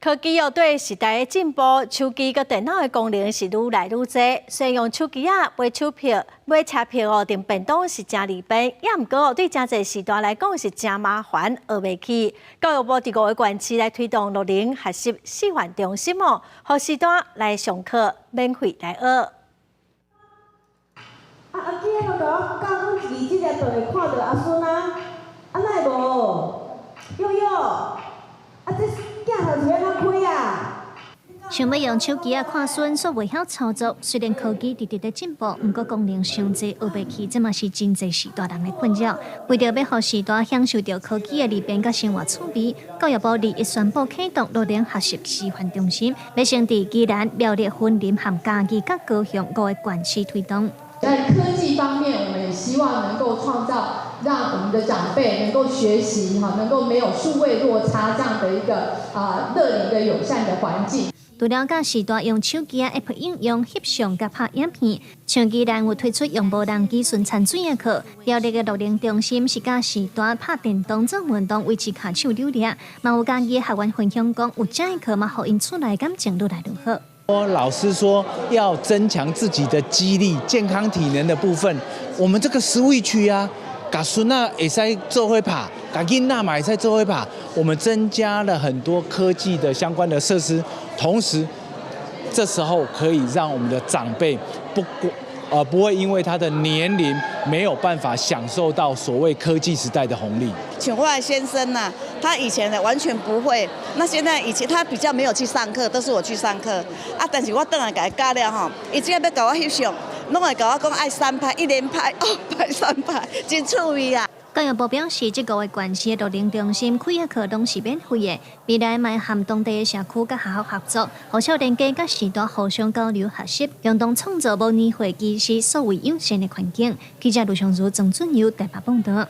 科技哦對時代的進步，手機佮電腦的功能是愈來愈濟。雖然用手機仔買手票、買車票哦，訂便當是誠利便，也毋過哦對誠濟序大來講是誠麻煩，學袂去。教育部佇五个縣市來推動樂齡學習示範中心哦，予序大來上課，免費來學。啊阿姐，都共我教講一字這個就會看著阿孫啊，啊哪會無？悠悠，啊這鏡頭是按怎開啊？想欲用手機仔看孫，煞袂曉操作。雖然科技直直咧進步，毋過功能傷濟，學袂去，這嘛是真濟序大人的困擾。為著欲予序大享受著科技的利便佮生活趣味，教育部二一宣布啟動樂齡學習示範中心，欲先佇宜蘭、苗栗、雲林和嘉義佮高雄五个縣市推動。在科技方面，我們也希望能夠創造讓我們的長輩能夠學習哈，能夠沒有數位落差這樣的一個啊樂齡的友善的環境。除了教序大用手機仔 App 應用翕相佮拍影片，像宜蘭有推出用無人機巡田水的課，苗栗的樂齡中心是教序大拍電動做運動維持跤手扭力，嘛有嘉義學員分享講，有這的課嘛，予𪜶厝內感情愈來愈好。老師說要增強自己的肌力、健康體能的部分，我們這個 Switch 啊，共孫仔會使做伙拍，共囡仔嘛會使做伙拍，我們增加了很多科技的相關的設施，同時這時候可以讓我們的長輩不會因為他的年齡沒有辦法享受到所謂科技時代的紅利。像我的先生吶，他以前呢完全不會，那現在以前他比較沒有去上課，都是我去上課啊。但是我轉來共伊教了吼，伊只要欲共我翕相，攏會共我講愛三拍，一連拍、二拍、三拍，真趣味啊。教育部表示，這五个縣市的樂齡中心開的課攏是免費的，未來嘛會和當地的社區佮學校合作，予少年家佮序大互相交流學習，共同創造無年歲歧視、數位友善的環境。記者盧尚如、曾俊佑台北報導。